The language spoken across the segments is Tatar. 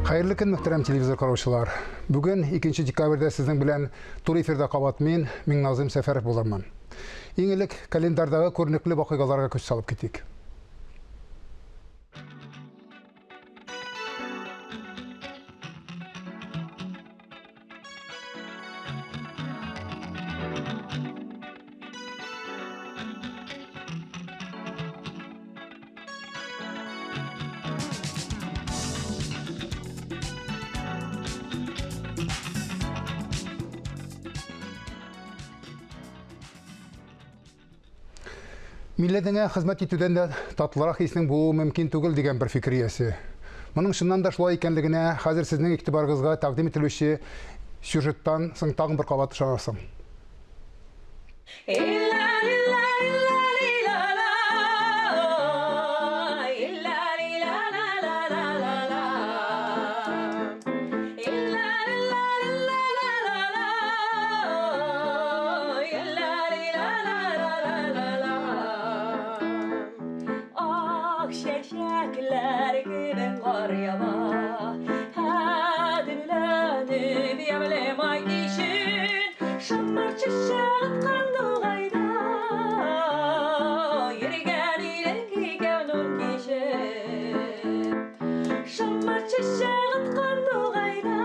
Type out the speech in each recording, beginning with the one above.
Хәерле көн, мөхтәрәм телевизор караучылар. Бүген 2 декабрьдә сезнең белән туры эфирда кабат мин, Миңназыйм Сәфәров булырмын. Иң элек календарьдагы күренекле вакыйгаларга күз салып китик. Милләтеңә хезмәт итүдән дә татлырак хиснең булуы мөмкин түгел дигән бер фикер иясе. Моның чыннан да шулай икәнлегенә хәзер сезнең игътибарыгызга тәкъдим ителүче сюжеттан соң тагын бер кабат ышанырсың. Ак чәчәкләр кебек кар ява, Әдемләнеп ямьле май кичен, Шымыр чәчәк аткан тугайда, Йөргән идек икәү нур кичеп. Шымыр чәчәк аткан тугайда,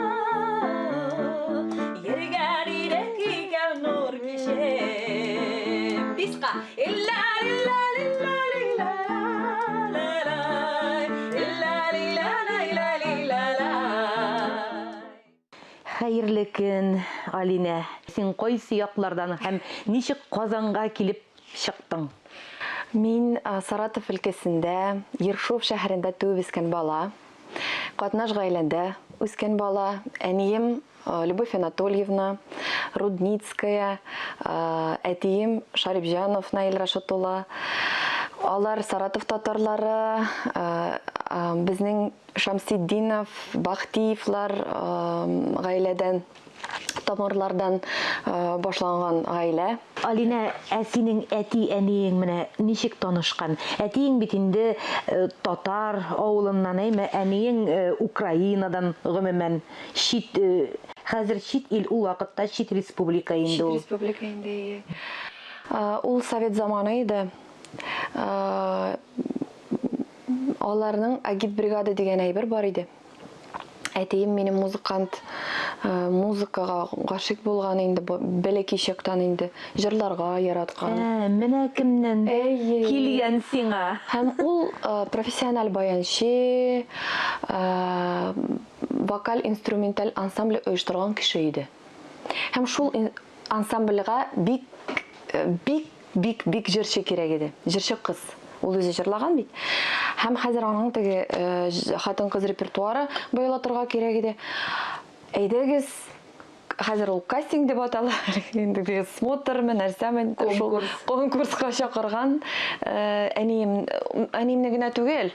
Йөргән идек икәү нур кичеп. Биска! Хәерле көн, Алинә! Син кайсы яклардан һәм ничек Казанга килеп чыктың? Мин Саратов өлкәсендә, Ершов шәһәрендә туып үскән бала. Катнаш гаиләдә үскән бала. Әнием Любовь Анатольевна, Рудницкая, әтием Шарипҗанов Наил Рашат улы. Алар Саратов татарлары, безнең Шамсетдинов, Бахтиевлар гаиләдән, тамырлардан башланган гаилә. Алинә, ә синең әти-әниең менә ничек танышкан? Әтиең бит инде татар авылыннан, әйме, әниең Украинадан, гомумән, чит, хәзер чит ил, ул вакытта чит республика инде ул. Чит республика инде, әйе. Ул совет заманы иде. Аларның агитбригада дигән әйбер бар иде. Әтием минем музыкант, э, музыкага гашыйк булган инде, бәләкәй чактан инде җырларга яраткан. Ә, менә кемнән Әйе. килгән сиңа. Һәм ул э, профессиональ баянчы, э, вокаль-инструменталь ансамбль оештырган кеше иде. Һәм шул ансамбльгә бик бик бик бик җырчы кирәк иде. Җырчы кыз. Ул үзе җырлаган бит. Һәм хәзер аның теге хатын-кыз репертуары баелатырга кирәк иде. Әйдәгез, хәзер ул кастинг дип атала, инде теге смотрмы, нәрсәме, шул конкурска чакырган әнием, әниемне генә түгел,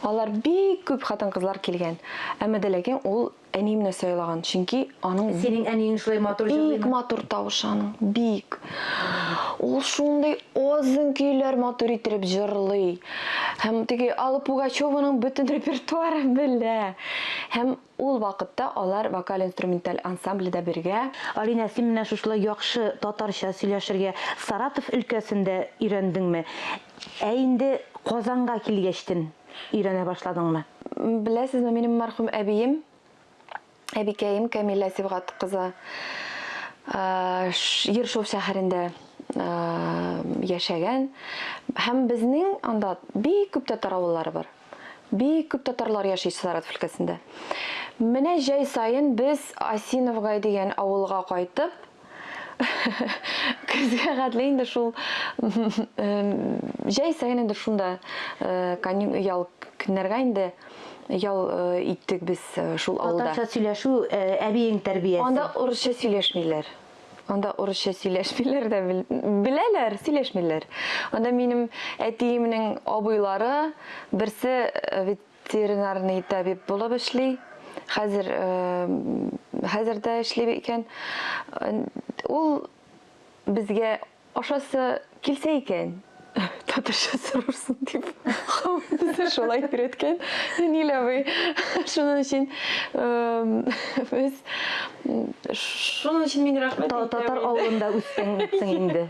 алар бик күп хатын-кызлар килгән. Әмма дә ләкин ул Әниемне сайлаган, чөнки аның Синең әниең шулай матур җырлыймы? Бик матур тавышы аның, бик. Ул шундый озын көйләр матур иттереп җырлый. Һәм теге Алла Пугачеваның бөтен репертуарын белә. Һәм ул вакытта алар вокаль-инструменталь ансамбльдә бергә. Алинә, син менә шушылай яхшы татарча сөйләшергә Саратов өлкәсендә өйрәндеңме? Ә инде Казанга килгәчтен өйрәнә башладыңмы? Беләсезме, минем мәрхүм әбием, әбикәем Камилә Сибгат кызы Ершов шәһәрендә яшәгән. Һәм безнең анда бик күп татар авыллары бар. Бик күп татарлар яши Саратов өлкәсендә. Менә җәй саен без Осиновгай дигән авылга кайтып, Көзгә хәтле инде шул җәй саен инде шунда ял көннәргә инде ял иттек без шул авылда. Татарча сөйләшү әбиең тәрбиясе. Анда урысча сөйләшмиләр. Анда урысча сөйләшмиләр дә беләләр, сөйләшмиләр. Анда минем әтиемнең абыйлары, берсе бит Ветеринарный табиб булып эшли. Хәзер хәзер дә эшли икән. Ул безгә ашасы килсә икән, Татарча сорарсың дип безне шулай өйрәткән Нил абый. Шуның өчен без шуның өчен мин рәхмәт әйтәм. Татар авылында үстең инде.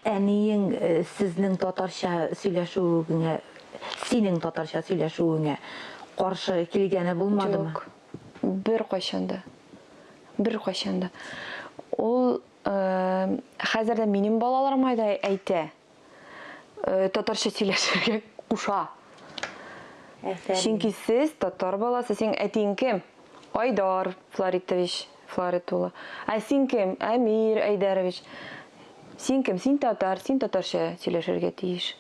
Әниең сезнең татарча сөйләшүегеңә, синең татарча сөйләшүеңә каршы килгәне булмадымы? Юк. Беркайчан да. Беркайчан да. Ул Хәзер дә минем балаларыма да әйтә. Татарча сөйләшергә куша. Чөнки сез татар баласы, синең әтиең кем? Айдар Флоритович Флорит улы. Ә син кем? Әмир Айдарович. Син кем? Син татар, син татарча сөйләшергә тиеш.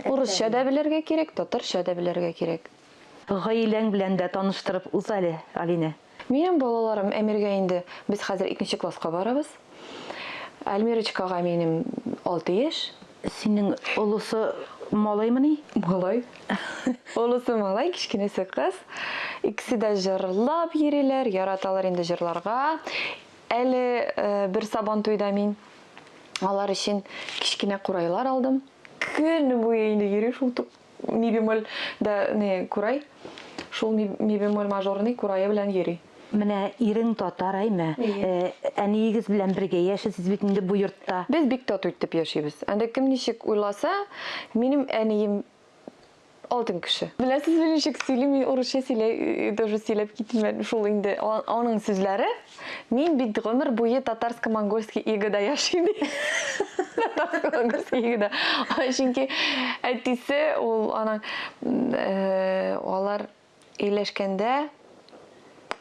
Урысча да белергә кирәк, татарча да белергә кирәк. Гаиләң белән дә таныштырып уз әле, Алинә. Минем балаларым Әмиргә инде без хәзер икенче класска барабыз. Альмирочкага минем алты яшь. Синең олысы малаймыни? Малай. Олысы малай, кечкенәсе кыз. Икесе дә җырлап йөриләр, яраталар инде җырларга. Әле бер Сабантуйда мин алар өчен кечкенә курайлар алдым. Көне буе инде йөри шул Ми бемоль да не курай, шул ми, ми бемоль мажорный курае белән йөри. Менә ирең татар, әйме? Әйе. Әниегез белән бергә яшисез бит инде бу йортта. Без бик тату итеп яшибез. Анда кем ничек уйласа, минем әнием алтын кеше. Беләсезме, ничек сөйли, мин урысча сөйләй, тоже сөйләп китмәдем. Шул инде аның сүзләре. Мин бит гомер буе татарско-монгольский игода яшим. Татарско-монгольский игода. Чөнки әтисе ул аның э, алар өйләшкәндә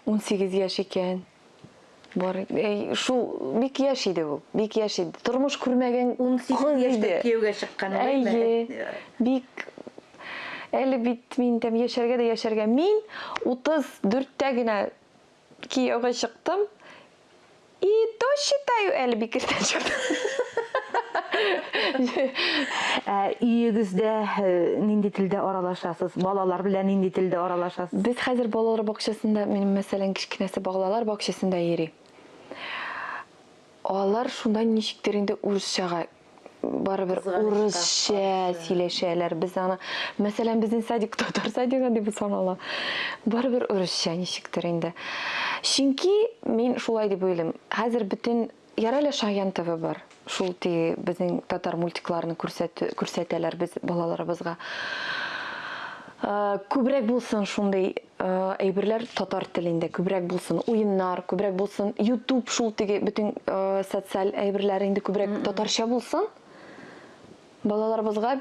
18 яшь икән. Бар, э, шул бик яшь иде ул, бик яшь иде. Тормыш күрмәгән 18 яшьтә кияүгә чыккан, Әйе. Бик әле бит мин тәм яшәргә дә яшәргә. Мин 34-тә генә Кияүгә чыктым. И то считаю әле бик иртә чыктым. Ә өегездә э, нинди телдә аралашасыз? Балалар белән нинди телдә аралашасыз? Без хәзер балалар бакчасында, минем мәсәлән, кечкенәсе балалар бакчасында йөри. Алар шунда ничектер инде урысчага барыбер урысча сөйләшәләр. Без аны, мәсәлән, безнең садик татар садигы дип санала. Барыбер урысча ничектер инде. Чөнки мин шулай дип уйлыйм. Хәзер бөтен ярый әле Шаян ТВ бар. Шул теге безнең татар мультикларын күрсәтәләр без балаларыбызга. Күбрәк булсын шундый әйберләр татар телендә, күбрәк булсын уеннар, күбрәк булсын YouTube шул теге бөтен социаль әйберләр инде күбрәк татарча булсын. Балаларыбызга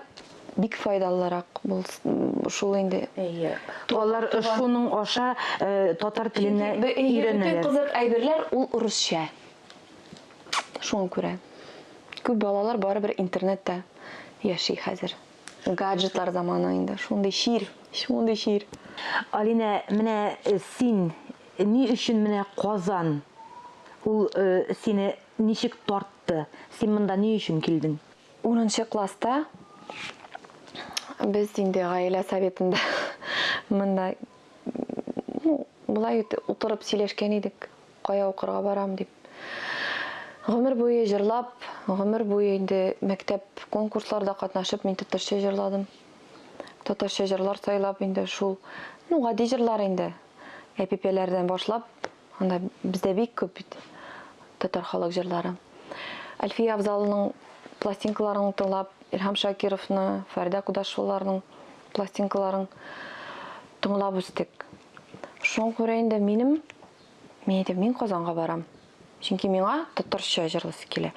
бик файдалырак булсын шул инде. Әйе. Алар шуның аша татар теленә өйрәнәләр. Бөтен кызык әйберләр ул урысча. Шуңа күрә күп балалар барыбер интернетта яши хәзер. Гаджетлар заманы инде. Шундый чир, шундый чир. Алинә, менә син ни өчен менә Казан? Ул сине ничек тартты? Син монда ни өчен килдең? Унынчы класста без инде гаилә советында монда, ну, болай утырып сөйләшкән идек. Кая укырга барам дип. Гомер буе җырлап, гомер буе инде мәктәп конкурсларда катнашып, мин татарча җырладым. Татарча җырлар сайлап инде шул, ну, гади җырлар инде. Әпипәләрдән башлап, анда бездә бик күп бит татар халык җырлары. Әлфия Авзалының пластинкаларын тыңлап, Илһам Шакировны, Фәридә Кудашеваларның пластинкаларын тыңлап үстек. Шуңа күрә инде минем Мин әйтәм, мин Казанга барам. Чөнки миңа татарча җырлысы килә.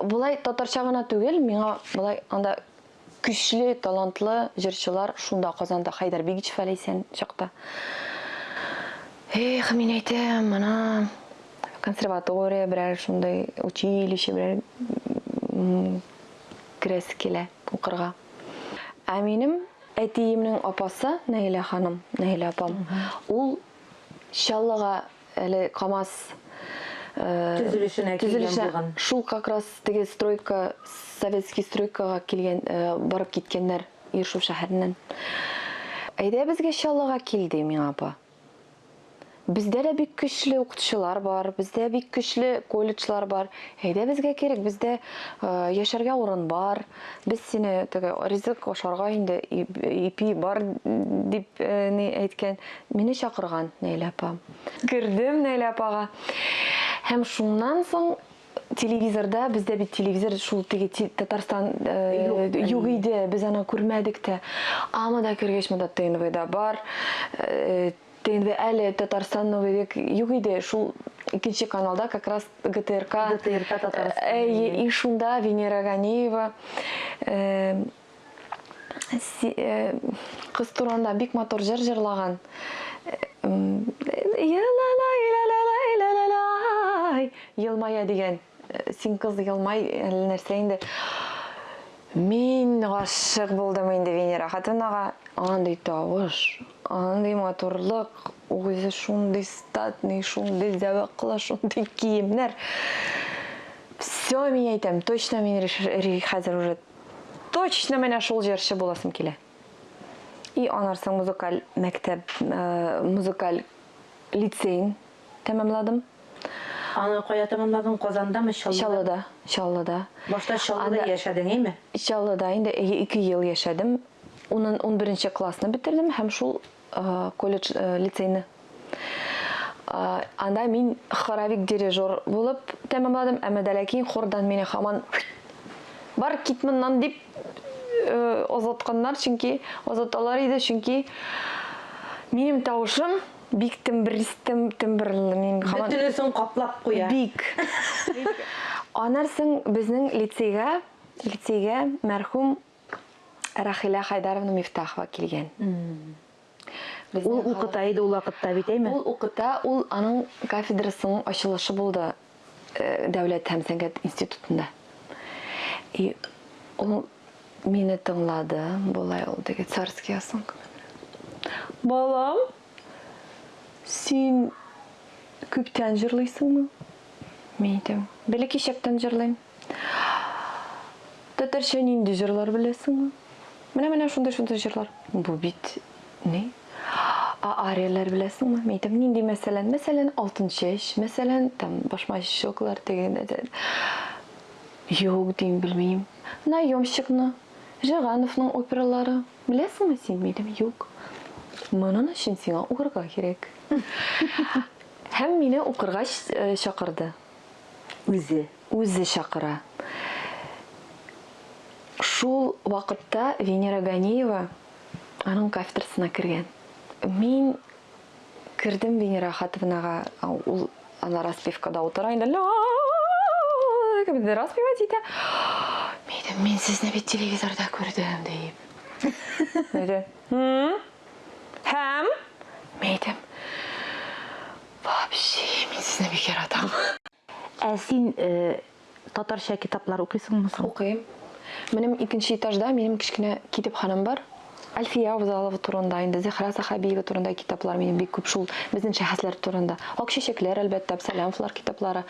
Болай татарча гына түгел, миңа болай анда көчле, талантлы җырчылар шунда Казанда Хайдар Бигичев әле исән чакта. Эх, мин әйтәм, мына консерватория берәр шундый училище берәр керәсе килә укырга. Ә минем әтиемнең апасы Наилә ханым, Наилә апам, ул Чаллыга әле КАМАЗ төзелешенә килгән булган. Шул как раз теге стройка, советский стройкага килгән, барып киткәннәр Ершов шәһәреннән. Әйдә безгә Чаллыга кил, ди миңа апа. Бездә дә бик көчле укытучылар бар, бездә бик көчле колледжлар бар. Әйдә безгә кирәк, бездә яшәргә урын бар. Без сине теге ризык ашарга инде ипи бар дип ни әйткән. Мине чакырган Наилә апа. Кердем Наилә апага. Һәм шуннан соң телевизорда, бездә бит телевизор шул теге Татарстан юк иде, без аны күрмәдек тә. Амада кергәч, монда ТНВда бар. ТНВ әле Татарстан Новый век юк иде, шул икенче каналда как раз ГТРК. ГТРК Татарстан. Әйе, и шунда Венера Ганиева кыз турында бик матур җыр җырлаган. Елмая дигән. Син кыз елмай, әллә нәрсә инде. Мин гашыйк булдым инде Венера хатынага. Андый тавыш, андый матурлык, үзе шундый статный, шундый зәвыклы, шундый киемнәр. Все, мин әйтәм, точно мин хәзер уже точно менә шул җырчы буласым килә. И анарсың музыкаль мәктәп, музыкаль лицейн тәмамладым. Аны кая тәмамладың? Казандамы, Чаллыда? Чаллыда, Чаллыда. Башта Чаллыда яшәдең, әйме? Чаллыда инде 2 ел яшәдем. Унын унберенче классны бетердем һәм шул колледж, лицейны. Анда мин хоровик дирижер булып тәмамладым, әмма дә ләкин хордан мине һаман бар кит моннан дип озатканнар, чөнки озаталар иде, чөнки минем тавышым бик тембристым, тембрлы, мин һаман Бөтенесен каплап куя. Бик. Аннан соң безнең лицейга, лицейга мәрхүм Рахилә Хайдаровна Мифтахова килгән. Ул укыта иде ул вакытта бит, әйме? Ул укыта, ул аның кафедрасының ачылышы булды Дәүләт һәм сәнгать институтында. И ул мине тыңлады, болай ул теге царский осанка. Балам, син күптән җырлыйсыңмы? Мин әйтәм, бәләкәй чактан җырлыйм. Татарча нинди җырлар беләсеңме? Менә-менә шундый-шундый җырлар. Бу бит ни? Ә арияләр беләсеңме? Мин әйтәм, нинди мәсәлән? Мәсәлән, Алтын чәч, мәсәлән, там Башмачоклар дигән. Юк, дим, белмим. Наемщикны, Жигановның опералары беләсеңме син? Мин әйтәм, юк. Моның өчен сиңа укырга кирәк. Һәм мине укырга чакырды. Үзе. Үзе чакыра. Шул вакытта Венера Ганиева аның кафедрасына кергән. Мин кердем Венера Ахатовнага, ул ана распевкада утыра инде, ла распевать итә. Мин әйтәм, мин сезне бит телевизорда күрдем, дип. Әйтә, һәм? Мин әйтәм, вообще, мин сезне бик яратам. Ә син татарча китаплар укыйсыңмы соң? Укыйм. Минем икенче этажда минем кечкенә китапханәм бар. Әлфия Авзалова турында, инде Зөһрә Сәхәбиева турында китаплар минем бик күп, шул безнең шәхесләр турында. Ак чәчәкләр, әлбәттә, Әбсәләмовлар китаплары.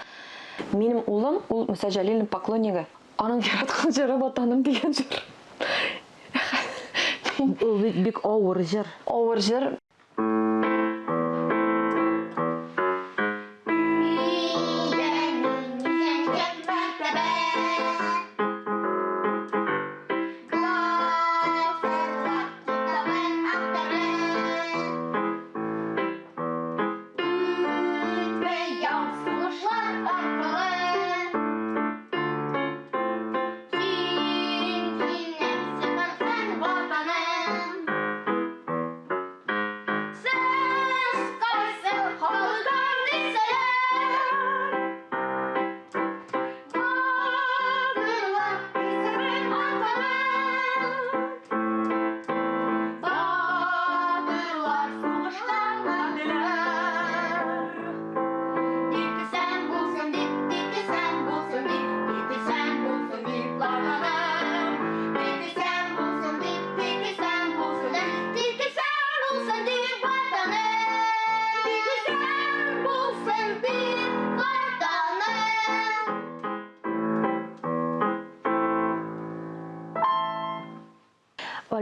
Минем улым, ул Муса Җәлилнең поклоннигы. Аның яраткан җыры Ватаным дигән җыр. Ул бит бик авыр җыр. Авыр җыр.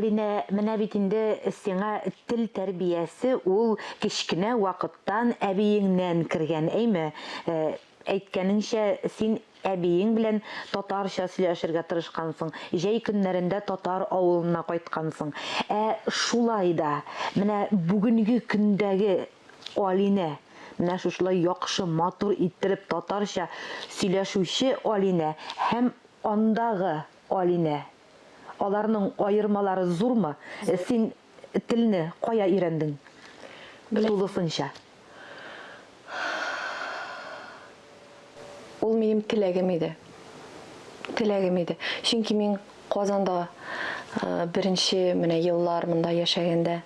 Алинә, менә бит инде сиңа тел тәрбиясе ул кечкенә вакыттан әбиеңнән кергән, әйме? Әйткәнеңчә, син әбиең белән татарча сөйләшергә тырышкансың, җәй көннәрендә татар авылына кайткансың. Ә шулай да, менә бүгенге көндәге Алинә, менә шушылай яхшы, матур иттереп татарча сөйләшүче Алинә һәм андагы Алинә, аларның аермалары зурмы? Син телне кая өйрәндең тулысынча? Ул минем теләгем иде. Теләгем иде. Чөнки мин Казанда беренче менә еллар монда яшәгәндә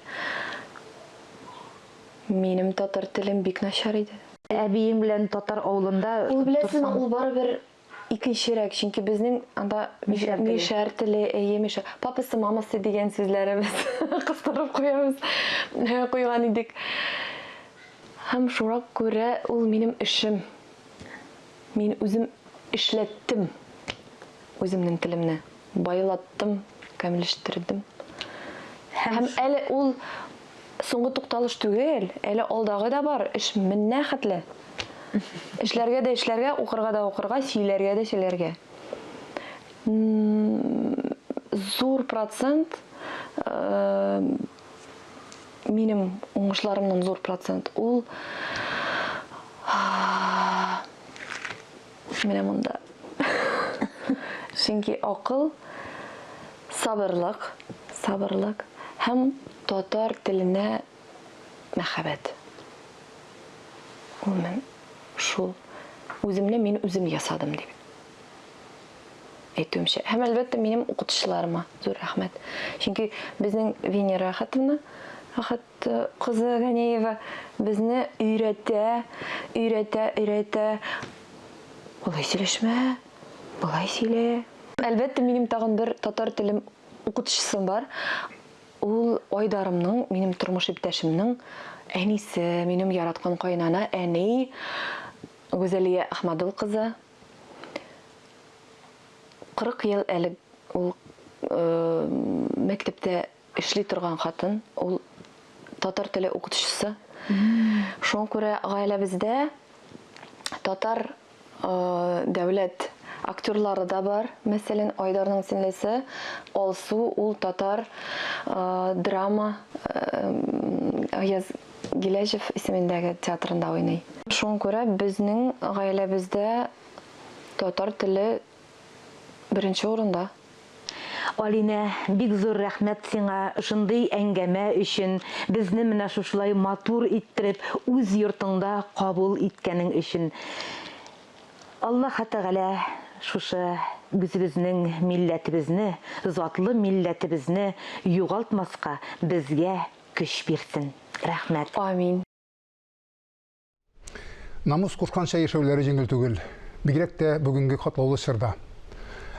минем татар телем бик начар иде. Әбиең белән татар авылында Ул беләсезме, ул барыбер икенчерәк, чөнки безнең анда мишәр теле, мишәр теле, әйе, мишәр. Папасы, мамасы дигән сүзләребез кыстырып куябыз, куйган идек. Һәм шуңа күрә ул минем эшем. Мин үзем эшләттем үземнең телемне, байлаттым, камилләштердем. Һәм әле ул соңгы тукталыш түгел, әле алдагы да бар, эш менә хәтле. Эшләргә дә эшләргә, укырга да укырга, сөйләргә дә сөйләргә. Зур процент минем уңышларымның зур процент ул менә монда. Чөнки акыл, сабырлык, сабырлык һәм татар теленә мәхәббәт. Гомумән, шул үземне мин үзем ясадым дип әйтүемчә. Һәм, әлбәттә, минем укытучыларыма зур рәхмәт. Чөнки безнең Венера Әхәтовна, Әхәт э, кызы Ганеева безне өйрәтә, өйрәтә, өйрәтә. Болай сөйләшмә, болай сөйлә. Әлбәттә, минем тагын бер татар телем укытучысым бар. Ул Айдарымның, минем тормыш иптәшемнең әнисе, минем яраткан каенана, әни Гүзәлия Әхмәдул кызы. 40 ел әле ул мәктәптә эшли торган хатын, ул татар теле укытучысы. Шуңа күрә гаиләбездә татар Дәүләт актерлары да бар. Мәсәлән, Айдарның сеңлесе Алсу, ул татар драма Аяз Гиләҗев исемендәге театрында уйный. Шуңа күрә безнең гаиләбездә татар теле беренче урында. Алинә, бик зур рәхмәт сиңа шундый әңгәмә өчен, безне менә шушылай матур иттереп үз йортыңда кабул иткәнең өчен. Аллаһы Тәгалә шушы үзебезнең милләтебезне, затлы милләтебезне югалтмаска безгә көч бирсен. Рәхмәт. Амин. Намус кушканча яшәүләре җиңел түгел. Бигрәк тә бүгенге катлаулы чорда.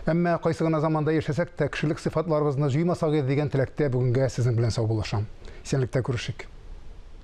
Әмма кайсы гына заманда яшәсәк тә, кешелек сыйфатларыбызны җуймасак иде дигән теләктә бүгенгә сезнең белән саубуллашам. Исәнлектә күрешик.